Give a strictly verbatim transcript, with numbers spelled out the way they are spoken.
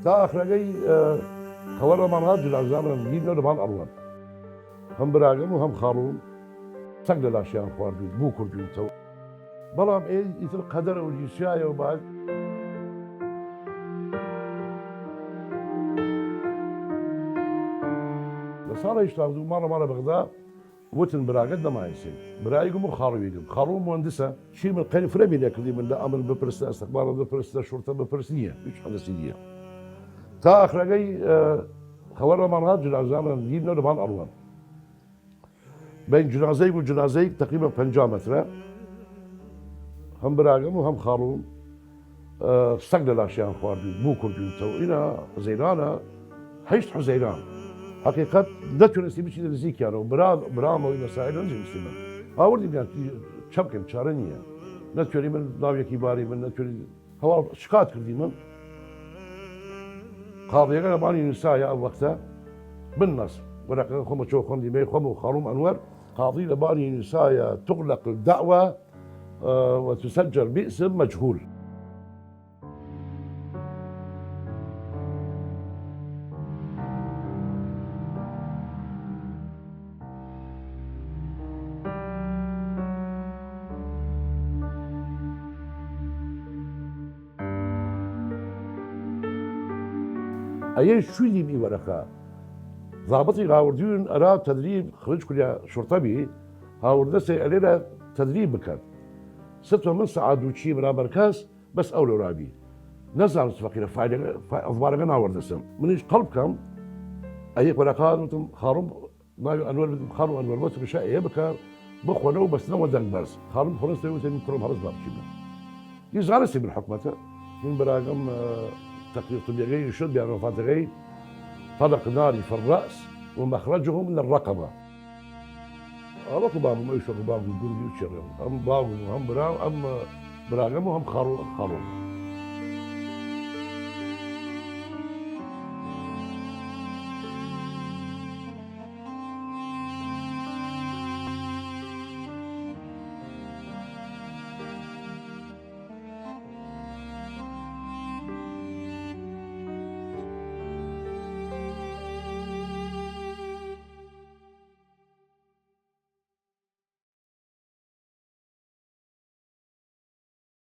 تا ئاخرەگەی، ئە، خەوەر ئەمان هات جنازانە گیرنە لەبان ئەڕوەن. هەم براگەم و هەم خاڵوم سەگ لە لاشیان خواردوود، بوو کردووتەوە. بەڵام ئێ ئیتر قەدەر ئەوجی سیایە و باگ. لە ساڵە هەشتا و دوو ماڵە ماڵە بەغدا وتن براگەت نەمایەسێ. برایگم و خاڵویگم. خاڵوم مهندسە. چی من قەری فرە بینە کردی من لە ئەمر بپرسە، ئەستەخبارات بپرسە، شورتە بپرس نییە. هیچ حەدەسی نییە. تا ئاخرەگەی، ئە، خەوەر ئەمان هات جنازانە گیرنە لەبان ئەڕوەن. بەین جنازەیگ و جنازەیگ تەقریبەن پەنجا مەترە. هەم براگەم و هەم خاڵوم، ئە، سەگ لە لاشیان خواردوود، بوو کردووتەوە. ئینە حوزەیرانە، هەیشت حوزەیران. حەقیقەت نەتوێنستی بچیتە نزیکیانەوە. برا، برامەوەی مەسائل نەزیویستی من. هاوردی بیان چە بکەم، چارە نییە. نەتوێنی من ناویەکی باری من، نەتوێنی هەواڵ شکات کردی من. قاضیەگە لەبانی نووسایە ئەو وەختە بن نەس. وەرەقەگە خۆمە چۆ خوەندی مەی خۆم و خاڵوم ئەنوەر. قاضی لەبانی نووسایە تغلق الدعوة، ئە، وتسجل باسم مجهول. ئەیە شویدیم ئی وەرەقە. زابطی هاوردیون ئەرا تەدریب خرج کولیا شورتە بی، هاوردەسێ ئەلێرە تەدریب بکەن. ستۆ من سەعات دوو چی برا مەرکەز، بەس ئەو لۆرا بی. نەزانم چ فەقیرە فایلەگە، فا-، ئەزبارەگە ناوەردەسم. منیش قەڵب کەم، ئەیە وەرەقە وتم، خاڵوم ناوی ئەنوەر بێت، خاڵو ئەنوەر وەت بشە ئەیە بکە، بخوەنە و بەستنەوە دەنگ بەرز. خاڵوم خۆنەستە وتە من کوڕم هەڵس باقچی بن. دی زانستی من حکومەتە. من براگەم، ئە، تەقدیر طبیەگەی شد بیان وفاتەگەی طلق ناری في الرأس ومخرجه من الرقبة. ئەوەکو بابم ئەویش وەکو باوکی گوندی و چێڕێم. ئەم باوکم و هەم برام، ئەم، ئە، براگەم و هەم خاڵو، خاڵوم.